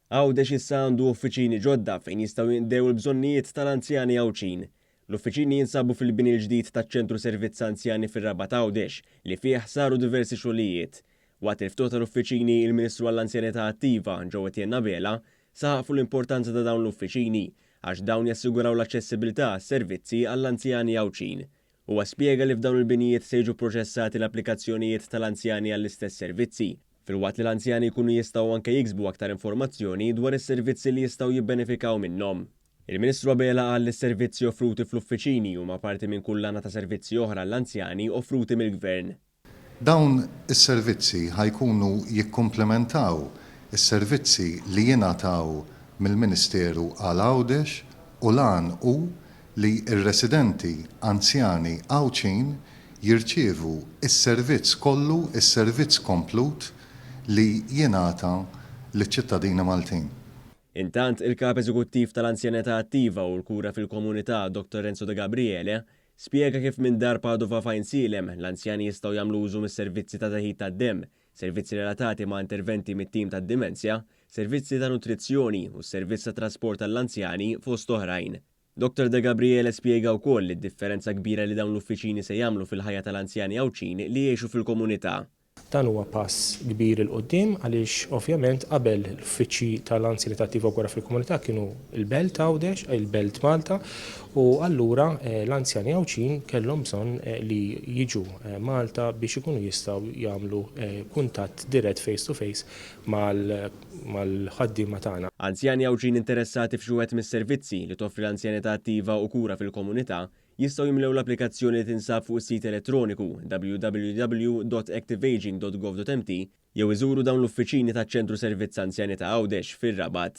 Għawdex issa għandu uffiċini ġodda fejn jistgħu jinqdew il-bżonnijiet tal-anzjani Għawdxin. L-uffiċini jinsabu fil-bini l-ġdid taċ-Ċentru Servizz Anzjani fir-Rabat Għawdex li fih saru diversi xogħlijiet. Waqt il-ftuħ tal-uffiċini, il-Ministru għall-Anzjanità Attiva, Joe Etienne Abela, saħaq fuq l-importanza ta' dawn l-uffiċini għax dawn jassiguraw l-aċċessibilità għas-servizzi għall-anzjani Għawdxin. Huwa spjega li f'dawn il-binjiet se jiġu pproċessati l-applikazzjonijiet tal-anzjani għall-istess servizzi, filwaqt li l-anzjani jkunu jistgħu anke jiksbu aktar informazzjoni dwar is-servizzi li jistgħu jibbenefikaw minnhom. Il-Ministru Abela qal li s-servizzi offruti fl-uffiċini huma parti minn kullana ta' servizzi oħra għall-anzjani offruti mill-Gvern. Dawn is-servizzi ħa jkunu jikkumplementaw is-servizzi li jingħataw mill-Ministeru għal Għawdex u l-għan hu li r-residenti anzjani Għawdxin jirċievu s-servizz kollu, is-servizz komplut li jingħata liċ-ċittadini Maltin. Intant, il-Kap Eżekuttiv tal-Anzjanità Attiva u l-Kura fil-Komunità, Dottor Renzo Degabriele, spjega kif minn Dar Padova f'Għajnsielem, l-anzjani jistgħu jagħmlu użu mis-servizzi ta' teħid tad-demm, servizzi relatati ma' interventi mit-tim tad-dimensja, servizzi ta' nutrizzjoni u s-servizz ta' trasport għall-anzjani fost oħrajn. Dottor Degabriele spjega wkoll id-differenza kbira li dawn l-uffiċini se jagħmlu fil-ħajja tal-anzjani Għawdxin li jgħixu fil-komunità. Dan huwa pass kbir 'il quddiem għaliex ovvjament qabel l-uffiċċji tal-anzjanità attiva u kura fil-komunità kienu l-Belt Għawdex, il-Belt Malta u allura l-anzjani Għawdxin kellhom bżonn li jiġu Malta biex ikunu jistgħu jagħmlu kuntatt dirett face to face mal-ħaddiema tagħna. Anzjani Għawdxin interessati f'xi wieħed mis-servizzi li toffri l-anzjanità attiva u kura fil-komunità Jistgħu jimlew l-applikazzjoni li tinsab fuq is-sit elettroniku www.activeageing.gov.mt jew iżuru dawn l-uffiċini taċ-Ċentru Servizz Anzjani ta' Għawdex fir-Rabat.